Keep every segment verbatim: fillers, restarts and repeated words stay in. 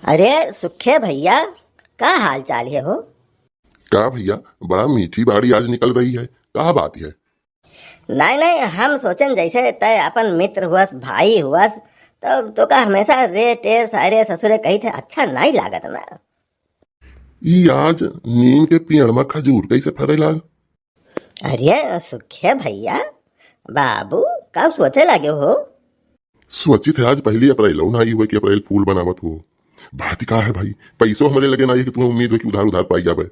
अरे सुखे भइया, का हाल चाल है हो? का भइया, बड़ा मीठी बाड़ी आज निकल रही है, का बात है? नहीं नहीं, हम सोचन जैसे तय अपन मित्र हुअस, भाई हुअस, तो तोका हमेसा रे टे सारे ससुरे कहिथे, अच्छा नहीं लागत ना। ई आज नीम के पेड़ मा खजूर कैसे फरे लाग? अरे सुखे भइया, बाबू, का सोचे लागे हो? सोचित है आज पहली अप्रैल हो ना, ई हुए कि अप्रैल फूल बनावत हो। बात का है भाई, पैसो हमरे लगे ना है कि तुम्हें उम्मीद हो कि उधार उधार पाई जावे।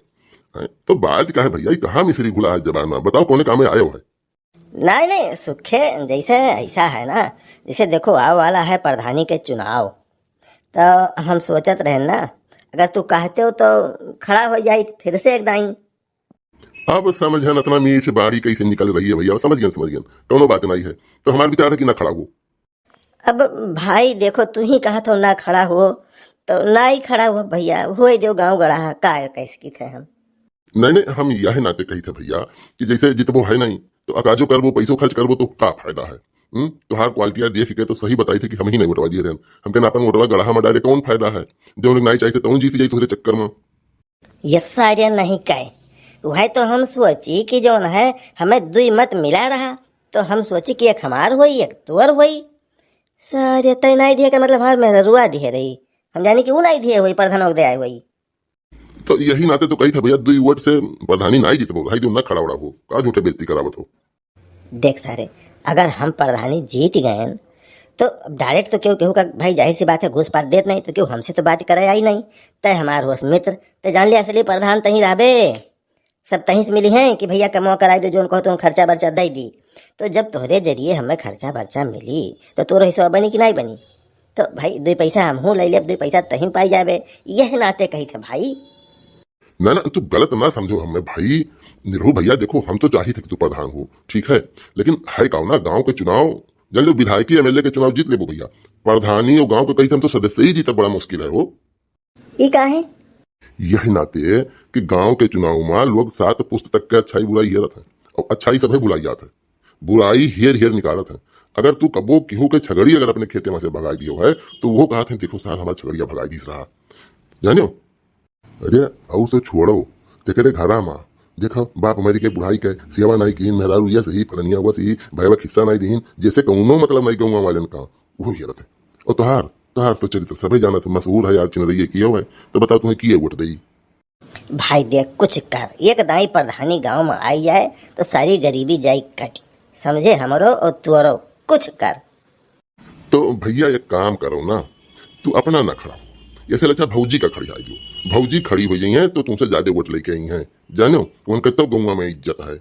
हैं? तो बात का है भइया, ई कहाँ मिसरी घुला है जबान मा? बताओ कौने कामे आयो है? नहीं नहीं सुखे, जैसे ऐसा है ना, जैसे देखो आवे वाला है प्रधानी के चुनाव, तो हम सोचत रहे ना, अगर तू कहते हो तो खड़ा हो जाई फिर से एक दाई। अब समझन अतना मीठ बाड़ी कैसे निकल रही है भइया, अब समझ गए, समझ गए, कौनो बात नहीं है। तो हमार विचार है कि ना खड़ा हो। अब भाई देखो, तू ही कहत हो ना खड़ा हो, तो ना ही खड़ा हो भइया, होए देउ गाँव गड़ा, का कह सकित है हम। नहीं नहीं, हम यह नाते कहित है भइया कि जैसे जितबो है नहीं तो अकाजो करबो, पैसो खर्च करबो तो का फायदा है? हम्म, तोहार क्वालिटिया देख के तो सही बताई थे कि हम ही नहीं वोटवा दिए रहन। हमके ना अपन वोटवा गड़हा मा डाले कौन फायदा है? जौन नहीं चाहिए तौन जीत जाई तोहरे चक्कर मा। ये सारे नहीं कहे, वह तो हम सोची कि जौन है हमें दुई मत मिला रहा, तो हम सोची कि एक हमार होई, एक तोर होई। सारे तय नहीं दिए का मतलब हमार मेहरुआ दिए रही, हम जानी कि ऊ नहीं दिए होई, प्रधान दे आए होई। तो यही नाते तो कही था भइया, दुई वोट से प्रधानी नहीं जीतबो, भाई तू ना खड़ा उड़ा हो, का झूठे बेइज्जती करावत हो? देख सारे, अगर हम प्रधानी जीत गए तो डायरेक्ट तो केहू केहू का, भाई जाहिर सी बात है, घूस पात देत नहीं, तो केहू हमसे तो बात करे आई नहीं। तय हमार होस मित्र, तय जान ले असली प्रधान तही रहबे। सब तहीं से मिली हैं कि भइया कमवा कराई दे, जौन कहो तौन खर्चा बर्चा दे दी। तो जब तोहरे जरिए हमें खर्चा बर्चा मिली तो तोरो हिस्सा बनी कि नहीं बनी? तो भाई दुई पैसा हमहूँ ले लेब, दुई पैसा तहीं पाई जाबे, यह नाते कही थे भाई। ना ना, तू गलत ना समझो हमें भाई। निरहू भइया देखो, हम तो चाहित है कि तू प्रधान हो, ठीक है, लेकिन है का ना, गाँव के चुनाव, जान लो विधायकी एमएलए के चुनाव जीत लेबो भइया, प्रधानी और गाँव के कही थे हम तो सदस्य ही जीतब बड़ा मुश्किल है हो। ई काहे? यही नाते कि गांव के चुनाव मा लोग सात पुस्त तक के अच्छाई बुराई हेरत हैं और अच्छाई सभे भुलाई जात है, बुराई हेर हेर निकालत हैं। अगर तू कबो केहू के छगड़ी अगर अपने खेते मा से भगाई दियो है तो वो कहत हैं, "देखो सार, हमार छगड़िया भगाई दिस रहा।" जानियो? अरे और तो छोड़ो, तेकरे घरा मा देखो, बाप मरी के बुढ़ाई के सेवा नहीं कीन, मेहरारू ये सही, फलनिया वो सही, भैया खिस्सा नहीं दीन, जैसे कौनो मतलब नहीं गौवा वालन का, वो हेरत है। और तोहार तोहार तो चरित्र सभे जानत है, मशहूर है यार, चिन्हैया कियो है, तो बताओ तुम्हें किए वोट देई? भाई देख, कुछ कर, एक दाई प्रधानी गांव मा आई जाए तो सारी गरीबी जाई कटी, समझे, हमरो और तोरो, कुछ कर। तो भइया एक काम करो ना, तू अपना ना खड़ा हो, ऐसे अच्छा भौजी का खड़ी आई दो, भौजी खड़ी हो जाई हैं तो तुमसे ज्यादा वोट लेके आई हैं, जानो उनके तो गौवा मा इज्जत है।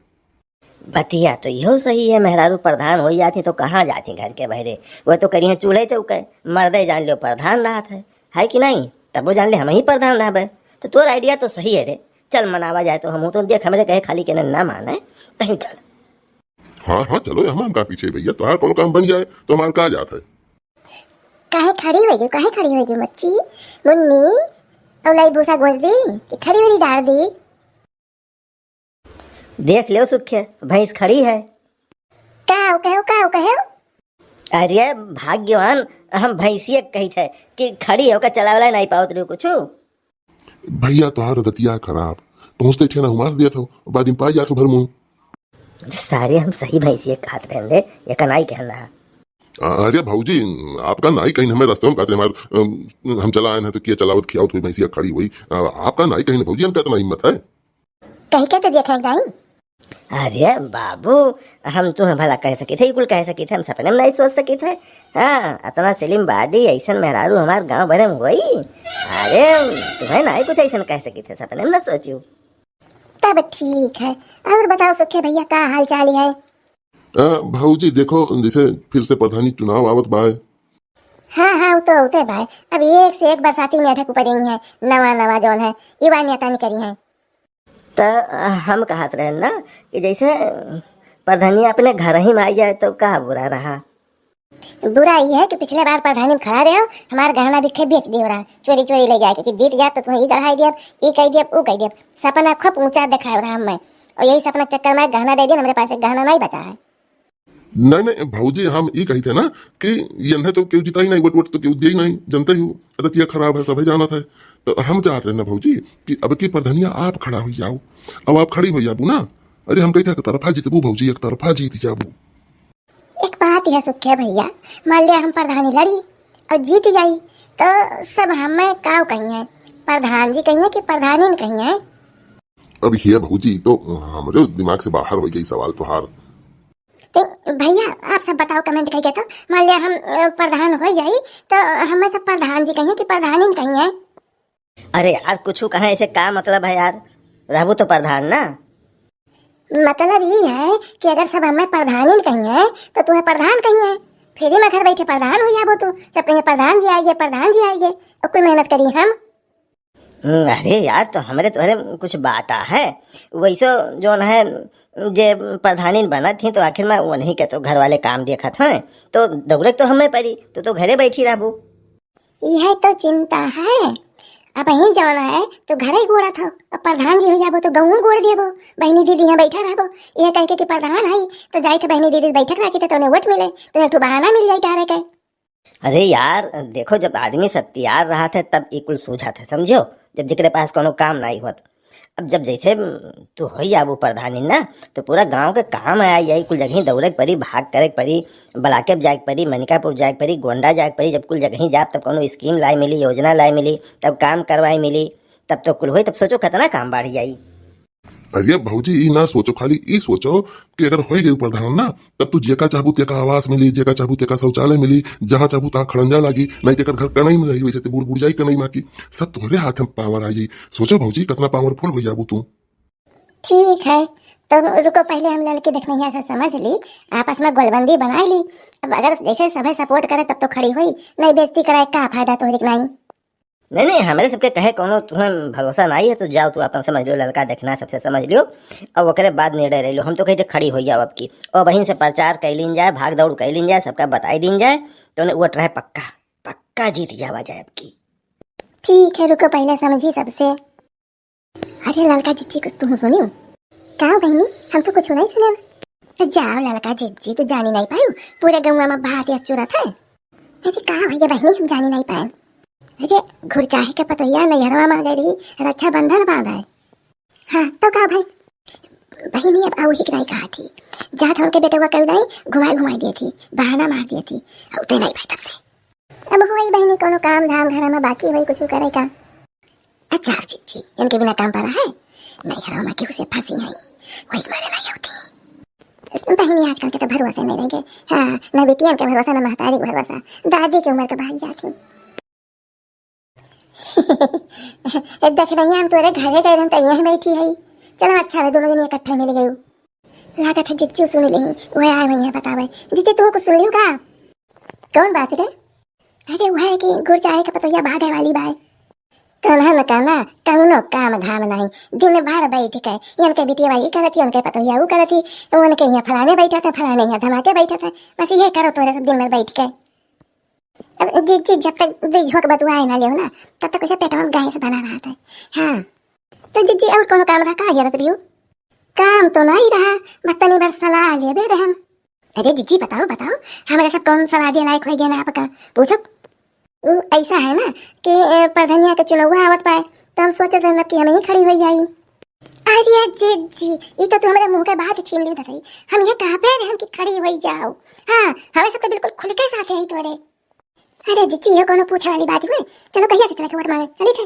बतिया तो इहो सही है, मेहरारू प्रधान होई जात ही तो कहाँ जात ही घर के बहरे, वह तो करिहैं चूल्हे चौके, मर्दे जान लो प्रधान रहत है, है कि नहीं? तबो जान ले हम ही प्रधान रहबे। तो तोर idea तो सही है रे, चल मनावा जाए तो हमहूँ तो देख हमरे कहे खाली के ना माने, तहीं चल। हाँ हाँ चलो, हम का पीछे भइया, तोहार कौनो काम बन जाए तो हमार का जात है। काहे खड़ी हो गई, काहे खड़ी हो गई मच्छी? मुन्नी, और लाई भूसा गोज दी कि खड़ी वाली डाल दी? देख लो सुखे, भैंस खड़ी है। का हो कहो, का हो कहो? अरे भाग्यवान, हम भैंसिया कही थे कि खड़ी होकर चलावला नहीं पावत रहो कुछ। भइया तोहार रदतिया खराब, पहुँचते ठेना हुमास दिया था, बाद में पाई जात हो भर मुँह। सारे हम सही भैंसिया कहत रहन दे, ये का नाई कहन रहा। अरे भौजी, आपका नाई कहीं हमें रास्ते में कहते हमार, अम, हम चला आए हैं तो किया चलावत खियावत हुई भैंसिया खड़ी हुई। अ, आपका नाई कहीं भौजी, हम कहते ना हिम्मत है। कहीं कहते देखा एक दाई। अरे बाबू, हम तुम्हें भला कह सकी थे, कुल कह सकी थे, हम सपने में नहीं सोच सकी थे। हाँ, इतना slim body, ऐसन मेहरारू हमार गांव भरे में होई। अरे, तुम्हें नहीं कुछ ऐसन कह सकी थे, सपने में ना सोचियो। तब ठीक है। और बताओ सुखे भइया, का हाल चाल है? अ, भौजी देखो, जैसे फिर से प्रधानी चुनाव आवत बाय। हाँ, हाँ, वो तो होते बाय। अब एक से एक बरसाती मेढक ऊपर रही है, नवा नवा जौन है, युवा नेता निकली है। त हम कहत रहन ना कि जैसे प्रधानी अपने घर ही में आई जाए तो का बुरा रहा? बुरा ई है कि पिछले बार प्रधानी में खड़ा रहे हो, हमार गहना बिखे बेच दियो रहा, चोरी चोरी ले जाके कि जीत जात तो तुम्हें ई गढ़ाई दियब, ई कह दियब, ऊ कह दियब। सपना खूब ऊंचा देखायो रहा हमें, और यही सपना चक्कर में गहना दे दिया, हमारे पास एक गहना नहीं बचा है। नहीं, नहीं भौजी, हम ई कही थे ना कि यन्हे तो केहू जिताई नहीं, वोट, वोट तो केहू दिया ही नहीं, जनते ही हो, आदतिया खराब है, सभे जानत है। तो हम चाहत रहे ना भौजी कि अब की प्रधानिया आप खड़ा हो जाओ, अब आप खड़ी हो जाबू ना। अरे हम कही थे एक तरफा जीतबू भौजी, एक तरफा जीत जाबू। एक बात यह सुख है भैया, मान लिया हम प्रधानी लड़ी और जीत जाई, तो सब हमें काव कही है, प्रधान जी कही है कि प्रधानी न कही है? अब ये भौजी तो हमरे दिमाग से बाहर हो गई सवाल तोहार। तो भैया आप सब बताओ comment करके, तो मान लिया हम, अ, प्रधान हो जाई, तो हमें सब प्रधान जी कही है कि प्रधानी न कही है? अरे यार, कुछ कहें ऐसे का मतलब है यार, रहबू तो प्रधान ना। मतलब ई है कि अगर सब हमें प्रधानी न कही है, तो तुम्हें प्रधान कही है, फिर में घर बैठे प्रधान हो जाबो तू, सब कहिए प्रधान जी आइए, प्रधान जी आइए, और कुल मेहनत करी हम। हम्म, अरे यार, तो हमरे तोहरे कुछ बाटा है, वैसे जौन है जे प्रधानी बनत ही, तो आखिर में उन्हीं के तो घर वाले काम देखत हैं, तो दौड़े तो हमें पड़ी, तो, तो घरे बैठी रहबू। यह तो चिंता है, अब यहीं जौन है तो घरे गोड़त हो, अब प्रधान जी हो जाबो तो गहूँ गोड़ देबो, बहनी दीदी यहाँ बैठा रहबो, यह कह के कि प्रधान है तो जाए थे बहनी दीदी बैठक रखी थे तो उन्हें वोट मिले, तो एक ठो बहाना मिल जाए टारे के। अरे यार, देखो, जब आदमी सत्यार रहत है, तब ई कुल सूझत है, समझो, जब जेकरे पास कोनो काम नाई होत। अब जब जैसे, उम, तू हो जाबू प्रधानी ना, तो पूरा गांव के काम आ जाई, कुल जगह दौड़े के पड़ी, भाग करे के पड़ी, ब्लॉके जाए के पड़ी, मनिकापुर जाए के पड़ी, गोंडा जाए के पड़ी। जब कुल जगह जाब, तब कोनो scheme लाए मिली, योजना लाए मिली, तब काम करवाए मिली, तब तो कुल होई। तब सोचो, कितना काम बढ़ जाई। अरे भौजी, ई ना सोचो, खाली ई सोचो कि अगर होई गई प्रधान ना, तब तू जेका चाहबू तेका आवास मिली, जेका चाहबू तेका शौचालय मिली, जहाँ चाहबू तहाँ खड़ंजा लागी, नहीं तेकर घर कनई में रही, वैसे ते बूढ़ बुढ़ियाई कनई मा की, सब तोहरे हाथ में power आ जाई। सोचो भौजी, कितना powerful हो जाबू तू। ठीक है, तो रुको, पहले हम ललके देखनैया से समझ ली, आपस में गोलबंदी बनाए ली। अब अगर जैसे सभे support करे तब तो खड़ी होई, नहीं बेइज्जती कराए का फायदा तोहरे के नहीं। नहीं, नहीं, हमरे सबके कहे कोनो तुम्हें भरोसा नहीं है, तो जाओ तू अपन समझ लियो, ललका देखना सबसे समझ लियो, और ओकरे बाद निर्णय ले लो। हम तो कहे थे खड़ी हो जाओ अब की, और बहिन से प्रचार कर लीन जाए, भाग दौड़ कर लीन जाए, सबका बताई दीन जाए, तो उन्हें वोट रहे पक्का, पक्का जीत जावा जाए अब की। ठीक है, रुको पहले समझी सबसे। अरे ललका जिज्जी, कुछ तू सुनियो? का बहिनी, हम तो कुछ नहीं सुने। तो जाओ ललका जिज्जी, तू जानी नहीं पायू, पूरे गौवा में बात या चुरत है। अरे का भैया बहिनी, हम जानी नहीं पाए। अरे घुरचाहे के पतोहिया नैहरवा में गई रही, रक्षाबंधन बांधा है। हाँ तो का भाई? बहिनी अब आऊ ही नहीं कहा थी, जात हमके बेटवा कह दाई, घुमाई घुमाई दिए थी, बहाना मार दिए थी, अब उते नहीं भाई तब से। अब होई बहिनी कोनो काम धाम घर में बाकी होई कुछ करे का? अच्छा जिज्जी, इनके बिना काम पड़ा है? नहीं हरामा केहू से फंसी है, वही मारे नहीं होती। बहिनी आजकल के तो भरोसे नहीं रह गए। हाँ, न बेटियन के भरोसा, न महतारी के भरोसा, दादी के उम्र के भाग जाती। देख रही हम तोरे घरे गए रहन त यहीं बैठी है। चलो अच्छा है, दोनों जनी इकट्ठे मिल गई। लागत है जिज्जी सुन ली, वह आए वही है बतावे। जिज्जी तू कुछ सुन लियो का? कौन बात रे? अरे वह है कि घुरचाहे के पतोहिया भागे वाली बाय। कौन है न कहना, कौनो काम धाम नहीं, दिन भर बैठ के इनके बिटिया वाली करत ही, उनके पतोहिया वो करत ही, उनके यहाँ फलाने बैठा था, फलाने यहाँ धमाके बैठा था, बस ये करो तोरे सब दिन भर बैठ के। अब जिज्जी जब तक दे झोंक बतुआए ना लियो ना, तब तक उसे पेट में गैस बना रहा था। हाँ तो जिज्जी और कोनो काम रहा का जरूरत रही हो? काम तो नहीं रहा, बस तनी बार सलाह लेबे रहन। अरे जिज्जी बताओ बताओ, हमारे सब कौन सलाह दे लायक हो गए ना आपका, पूछो। उ ऐसा है ना कि ए, प्रधनिया के चुनाव आवत पाए, तो हम सोचत रहन कि हम ही खड़ी हो जाई। अरे जिज्जी, ये तो तू हमारे मुंह के बात छीन ली धरई। हम ये कहा पे रहन कि खड़ी हो जाओ। हाँ, हमें सब तो बिल्कुल खुल के साथ है तोरे। अरे जिज्जी, ये कोनो पूछे वाली बात हुए? चलो कहिया से चले के वोट मांगे चली थे।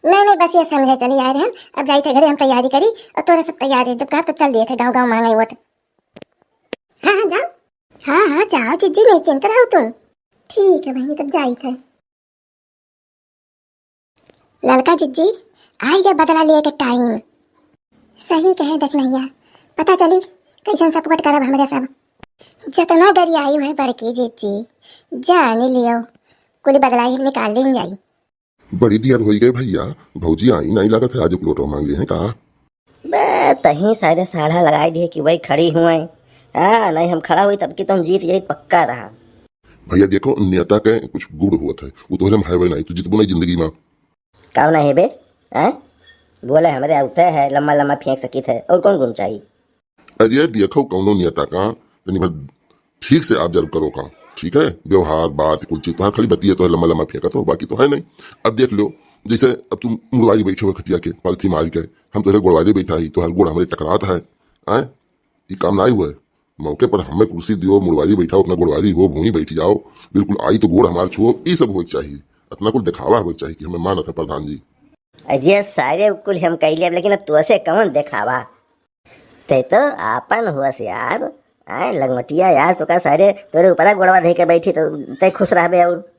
नहीं नहीं, बस ये समझे चली आए रहन, अब जाई थे घरे हम तैयारी करी और तोरे सब तैयारी जब कहा तो चल दिए थे गाँव गाँव मांगे वोट। हाँ हाँ जाओ। हाँ हाँ जाओ जिज्जी, निश्चिंत रहो तुम। ठीक है बहनी, तब जाई थे। ललका जिज्जी, आई गया बदला लिए के टाइम। सही कहे देखनैया, पता चली कैसन सपोर्ट करब हमरे सब। जितना गरियाई हुए बड़की जिज्जी, जान लियो, कुल बदला ही निकाल लीन जाई। बड़ी देर होई गए भैया, भौजी आई नहीं लागत है, आज कुल वोटवा मांग लिए हैं का? बे, तहीं सारे साढ़ा लगाई दिए कि वही खड़ी हुए। हाँ, नहीं हम खड़ा हुई तब की तो हम जीत यही पक्का रहा। भैया देखो, नेता के कुछ गुण हुआ था, वो तो हम है नहीं, तू जितबो नहीं जिंदगी में। कौन है बे? हैं? बोले हमरे आउते है, लम्बा लम्बा फेंक सकित है, और कौन गुण चाहिए? अरे देखो, कौनो नेता का तनी भर ठीक से आप जरूर करो काम, ठीक है? व्यवहार, बात, कुल चीज, तोहार खाली बतिया तो है, लम्बा लम्बा फेंका तो, बाकी तो है नहीं। अब देख लो, जैसे अब तुम मुड़वारी बैठे हो खटिया के, पलथी मार के, हम तोहरे गोड़वारी बैठा ही, तोहार गोड़ हमरे टकरात है, आए? ई काम नाई हुए। मौके पर हमें कुर्सी दियो, मुड़वारी बैठाओ, अपना गोड़वारी हो, भूमि बैठ जाओ, बिल्कुल आई तो गोड़ हमार छुओ, ई सब होए के चाहिए। अतना कुल दिखावा होए के चाहिए कि हमें मानत है प्रधान जी। अरे सारे कुल हम कह लेब, लेकिन अब तोसे कौन देखावा? ते तो आपन होशियार, आए लंगोटिया यार, तो का सारे तोरे ऊपरा गोड़वा धे के बैठी तो ते खुश रहबे। और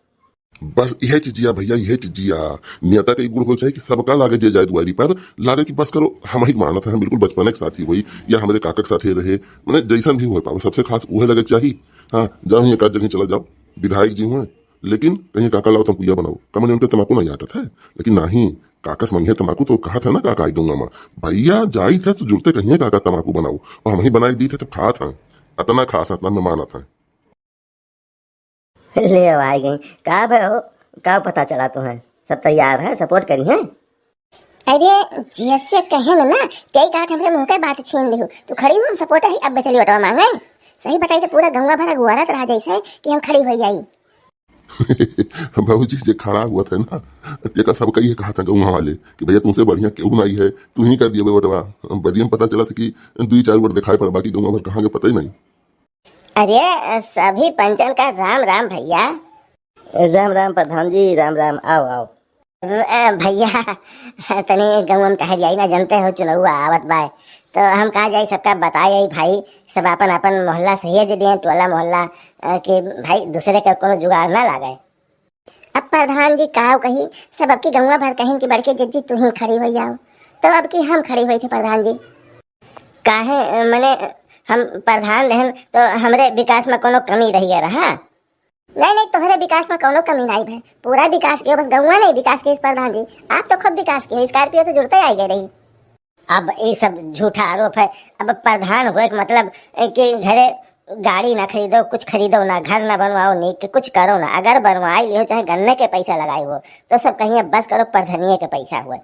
बस यह चीजिया भैया, यह चीजिया नेता के गुण हो चाहिए कि सबका लागे जे जाए दुआरी पर, लागे कि बस करो, हम ही मानत हैं, बिल्कुल बचपन के साथी हुई या हमारे काका के साथे रहे, मैंने जैसन भी हो पावे, सबसे खास वह लगे चाहिए। हाँ, जाओ ही एक आध जगह चला जाओ, विधायक जी हुए, लेकिन कहीं काका लाओ तमपुइया बनाओ, कमने उनके तमाकू नहीं आदत है, लेकिन नहीं, काका से मंगे तमाकू तो कहा था ना काका आई दूंगा मैं। भैया जाई थे तो जुड़ते कहिए काका तमाकू बनाओ, और हम ही बनाई दी थे तो खात हैं। अतना खास, अतना मैं मानत है। ले भाई गई, का भय हो, का पता चला तुम्हें? सब तैयार है, सपोर्ट करी है। अरे जियसे कहे न ना, कई कहा हमरे मुंह के बात छीन लिहू। तू खड़ी हो, हम सपोर्ट है, अब चली वोटवा मांगे। सही बताई तो पूरा गंगा भरा गुआरत रहा जैसे कि हम खड़ी हो जाई। बाबूजी जे खड़ा हुआ था ना, तेका सब कही है कहा था गंगा वाले कि भैया तुमसे बढ़िया केहू नहीं है, तू ही कर दिए वोटवा। बदियम पता चला था कि दुई चार वोट दिखाई पड़ा, बाकी गंगा भर कहाँ के पता ही नहीं। अरे सभी पंचन का राम राम भैया। राम राम प्रधान जी, राम राम, आओ आओ। अ, भैया तनी गाँव में टहर जाई ना, जानते हो चुनौआ आवत बा, तो हम कहा जाई सबका बताए आई भाई, सब अपन अपन मोहल्ला सहेज दिए, टोला मोहल्ला, अ, कि भाई दूसरे का कोनो जुगाड़ ना लागे। अब प्रधान जी काव कही, सब अब की गौवा भर कहिन कि बड़के जज्जी तू ही खड़ी हो जाओ, तो अब की हम खड़ी हुई थे प्रधान जी। काहे, मने हम प्रधान रहन तो हमरे विकास में कोनो कमी रह गया रहा? नहीं, नहीं, तोहरे विकास में कोनो कमी नहीं भे, पूरा विकास के, बस गौवा नहीं विकास के इस प्रधान जी, आप तो खूब विकास के हो, स्कॉर्पियो तो जुड़ते आई गए रही। अब ये सब झूठा आरोप है। अब प्रधान होए के मतलब कि घरे गाड़ी ना खरीदो, कुछ खरीदो ना, घर ना बनवाओ, नीक के कुछ करो ना। अगर बनवाई लियो, चाहे गन्ने के पैसा लगाई हो, तो सब कहिए बस करो, प्रधनिये के पैसा हुए।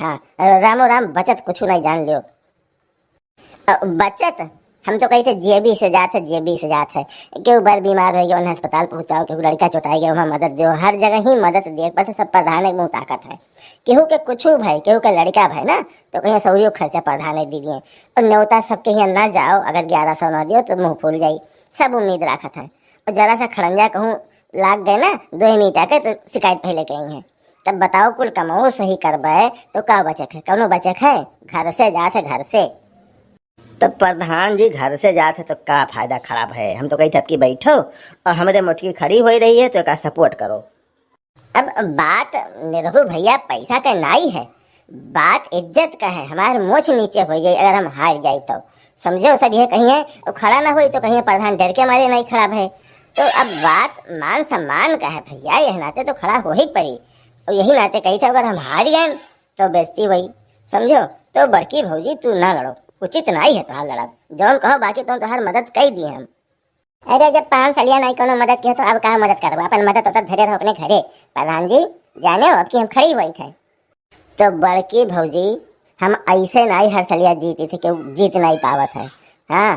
हाँ, रामो राम, बचत कुछ नहीं जान लियो। अ, बचत, हम तो कही थे जेबी से जात है, जेबी से जात है। केहू बर बीमार हो गया, उन्हें अस्पताल पहुँचाओ, केहू लड़का चोटाई गया, वहाँ मदद दो, हर जगह ही मदद दिए पर सब प्रधान एक मुँह ताकत है। केहू के कुछ भाई, केहू के लड़का भाई ना, तो कहीं सौरियो खर्चा प्रधान एक दे दिए। और न्योता सबके यहाँ ना जाओ, अगर ग्यारह सौ ना दियो तो मुँह फूल जाई, सब उम्मीद राखत है। और जरा सा खड़ंजा कहूँ लाग गए ना दो मिनट आके, तो शिकायत पहले कही है। तब बताओ, कुल कमाओ सही करबे तो का बचक है? कौनो बचक है? घर से जात है, घर से। तो प्रधान जी घर से जात है तो का फायदा खराब है? हम तो कही थे आपकी बैठो और हमरे मोटकी खड़ी हो रही है तो का सपोर्ट करो। अब बात निरहू भैया पैसा के नाई है, बात इज्जत का है। हमारे मोछ नीचे हो जाए अगर हम हार जाए तो, समझो सब ये कहिए, और खड़ा ना होई तो कहिए प्रधान डर के मारे नहीं खड़ा भए। तो अब बात मान सम्मान का है भैया, यह नाते तो खड़ा हो ही पड़ी। और यही नाते कही थे अगर हम हार गए तो बेइज्जती हुई, समझो। तो बड़की भौजी तू ना लड़ो, उचित नाई है तोहार लड़ब। जौन कहो बाकी तो तोहार मदद कई दी हम। अरे जब पाँच सलिया नाई कोनो मदद किया तो अब का मदद करबो, अपन मदद होता धरे रहो अपने घरे। प्रधान जी जाने हो अब की हम खड़ी हुई थे। तो बड़की भौजी हम ऐसे नाई हर सलिया जीती थे, क्यों जीत नाई पावत है। हाँ,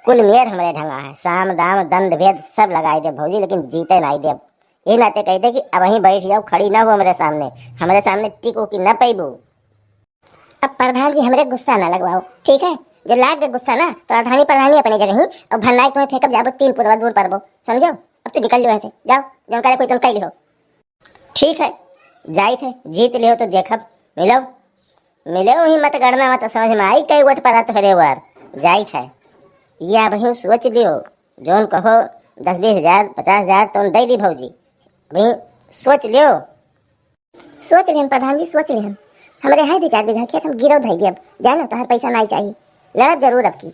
कुल मेर हमरे ढंगा है, साम दाम दंड भेद सब लगाई दे भौजी, लेकिन जीते नाई देब। ये नाते कहते कि अब वहीं बैठ जाओ, खड़ी ना हो हमरे सामने, हमरे सामने टिको कि ना पैबू। अब प्रधान जी हमरे गुस्सा ना लगवाओ, ठीक है? जो लाग गए गुस्सा ना तो प्रधानी प्रधानी अपने जगह ही, और भंडाई तुम्हें फेंकब जाबो तीन पुरवा दूर परबो, समझो? अब तू निकल लो यहाँ से, जाओ, जो करे कोई तुम कह लियो। ठीक है, जाई थे, जीत लियो तो देखब, मिलो, मिलो ही मत गणना मत समझ में आई कई वोट पर तोहरे वर, जाई थे। ये अब ही सोच लियो, जोन कहो दस बीस हजार, पचास हजार तो दे दी भौजी, अभी सोच लियो। सोच लिहन प्रधान जी, सोच लिहन। हमरे है दो चार बीघा खेत, हम गिरव धई देब। जानो तोहर पैसा नाई चाही, लड़ब जरूर अब की।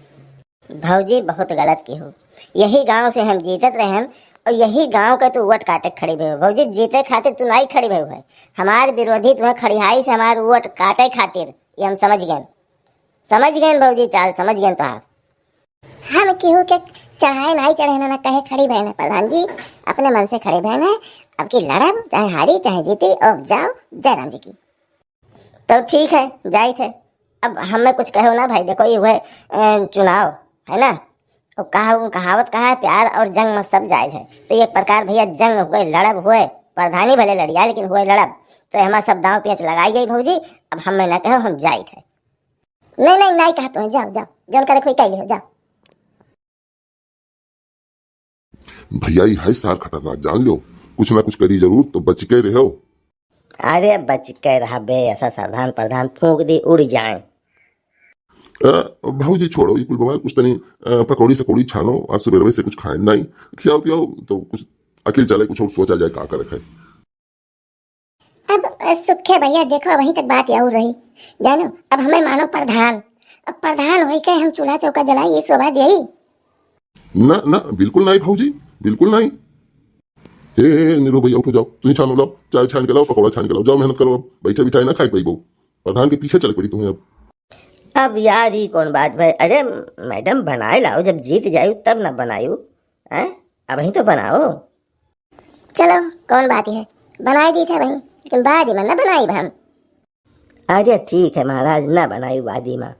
भौजी बहुत गलत की हो, यही गांव से हम जीतत रहन और यही गांव के तू वोट काटे खड़ी भई हो। भौजी जीते खातिर तू नाई खड़ी भई है, हमार विरोधी तुम्हें खड़िहाई से हमार वोट काटे खातिर, ये हम समझ गए, समझ गए भौजी, चाल समझ गए तोहार। हम केहू के चढ़ाए नाई चढ़े ना, ना कहे खड़ी बहन है प्रधान जी, अपने मन से खड़ी बहन है। अब की लड़ब चाहे हारी चाहे जीती, अब जाओ, जय राम जी की। तो ठीक है, जाई थे। अब हमें कुछ कहो ना भाई, देखो ये हुए अ, चुनाव है ना, और कहा, वो कहावत कहा है, प्यार और जंग में सब जायज है। तो एक प्रकार भैया जंग हुए, लड़ब हुए, प्रधानी भले लड़िया, लेकिन हुए लड़ब। तो हमार सब दांव पेंच लगाई जाई भौजी, अब हमें ना कहो, हम जाइत है। नहीं, नहीं, नहीं कहा तुम्हें, जाओ, जाओ, जौन करे कोई कह लियो, जाओ। भैया, ई है सार खतरनाक, जान लो, कुछ ना कुछ करी जरूर, तो बच के रहो। अरे बच के रहबे, ऐसा सरधान प्रधान फूंक दी, उड़ जाए। अ, भौजी छोड़ो, ई कुल बवाल, कुछ तनी, अ, पकौड़ी सकौड़ी छानो, आज सुबह से कुछ खाए नहीं, खियाओ पियाओ, तो कुछ अकिल चले, कुछ और सोचा जाए का करे खाए। अब, अ, सुखे भैया, देखो, वहीं तक बात आउर रही, जानो, अब हमें मानो प्रधान, अब प्रधान होई के हम चूल्हा चौका जलाई, ये शोभा देई? ना, ना, बिल्कुल नहीं भौजी, बिल्कुल नहीं। हे, हे, निरो भैया, उठो, जाओ, तुहीं छानो लाओ, चाय छान के लाओ, पकौड़ा छान के लाओ, जाओ, मेहनत करो, अब बैठे बिठाए ना खाए पाइबो, प्रधान के पीछे चले पड़ी तुम्हें अब। अब यार, ई कौन बात भाई? अरे मैडम, बनाए लाओ, जब जीत जायु तब ना बनायु, हैं? अबहीं तो बनाओ। चलो, कौन बात है, बनाए दी थे वहीं, लेकिन बाद में ना बनाई हम। अरे ठीक है महाराज, ना बनाई वादी मा।